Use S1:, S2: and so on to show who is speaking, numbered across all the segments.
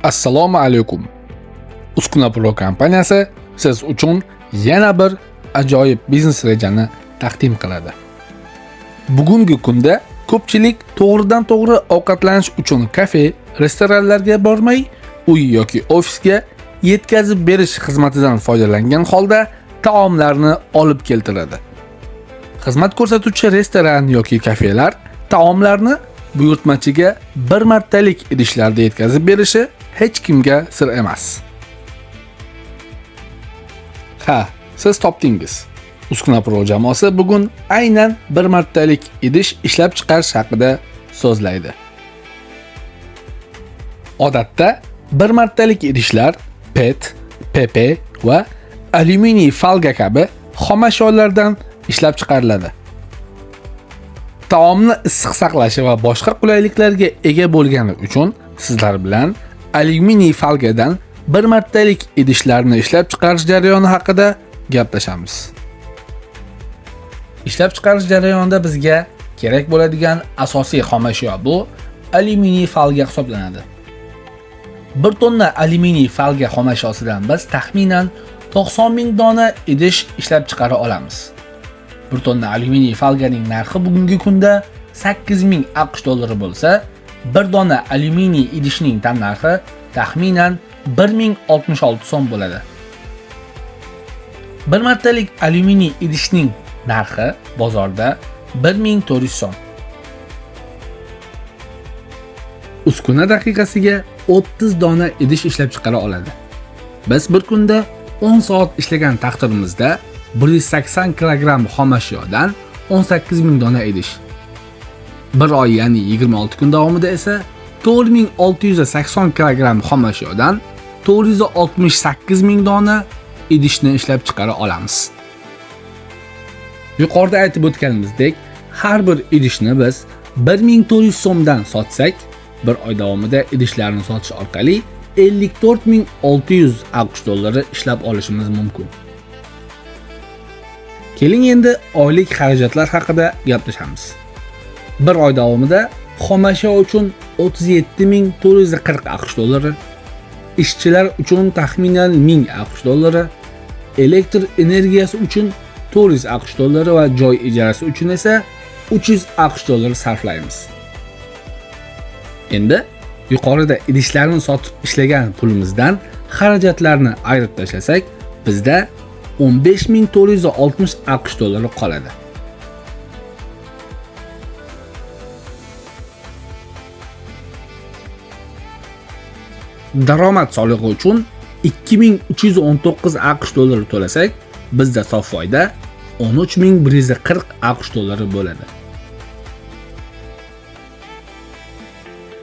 S1: Assalomu alaykum. Uskuna Pro kompaniyasi siz uchun yana bir ajoyib biznes rejani taqdim qiladi. Bugungi kunda ko'pchilik to'g'ridan-to'g'ri ovqatlanish uchun kafe, restoranlarga bormay, uy yoki ofisga yetkazib berish xizmatidan foydalangan holda taomlarni olib keltiradi. Xizmat ko'rsatuvchi restoran yoki kafelar taomlarni buyurtmachiga bir martalik idishlarda yetkazib berishi hech kimga sir emas. Ha, siz topdingiz. Uskuna Pro jamoasi bugun aynan bir martalik idish ishlab chiqarish haqida so'zlaydi. Odatda bir martalik idishlar PET, PP va alyuminiy folga kabi xomashyolardan ishlab chiqariladi. Taomni issiq saqlashi va boshqa qulayliklarga ega bo'lgani uchun sizlar bilan alyuminiy folgadan bir martalik idishlarni ishlab chiqarish jarayoni haqida gaplashamiz. Ishlab chiqarish jarayonida bizga kerak bo'ladigan asosiy xomashyo bu alyuminiy folga hisoblanadi. 1 tonna alyuminiy folga xomashyosidan biz taxminan 90 ming dona idish ishlab chiqara olamiz. 1 tonna alyuminiy folganing narxi bugungi kunda 8000 AQSh dollari bo'lsa, 1 dona alyuminiy idishning tannarxi taxminan 1066 so'm bo'ladi. Bir martalik alyuminiy idishning narxi bozorda 1400 so'm. Uskuna daqiqasiga 30 dona idish ishlab chiqara oladi. Biz bir kunda 10 soat ishlagan taqdirimizda 180 kg xomashyodan 18 ming dona idish. Bir oy, ya'ni 26 kun davomida esa 4680 kg xomashyodan 468 ming dona idishni ishlab chiqara olamiz. Yuqorida aytib o'tganimizdek, har bir idishni biz 1400 so'mdan sotsak, bir oy davomida idishlarni sotish orqali 54600 AQSh dollari ishlab olishimiz mumkin. Keling, endi oylik xarajatlar haqida gaplashamiz. Bir oy davomida xomashyo uchun 37440 AQSh dollari, ishchilar uchun taxminan 1000 AQSh dollari, elektr energiyasi uchun 400 AQSh dollari va joy ijarasi uchun esa 300 AQSh dollari sarflaymiz. Endi yuqorida idishlarni sotib ishlagan pulimizdan xarajatlarni ayirib tashlasak, bizda 15460 AQSh dollari qoladi. Daromad solig'i uchun 2319 AQSh dollari to'lasak, bizda sof foyda 13140 AQSh dollari bo'ladi.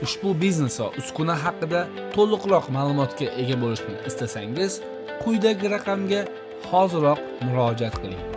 S1: Ushbu biznes va uskuna haqida to'liqroq ma'lumotga ega bo'lishni istasangiz, quyidagi raqamga hoziroq murojaat qiling.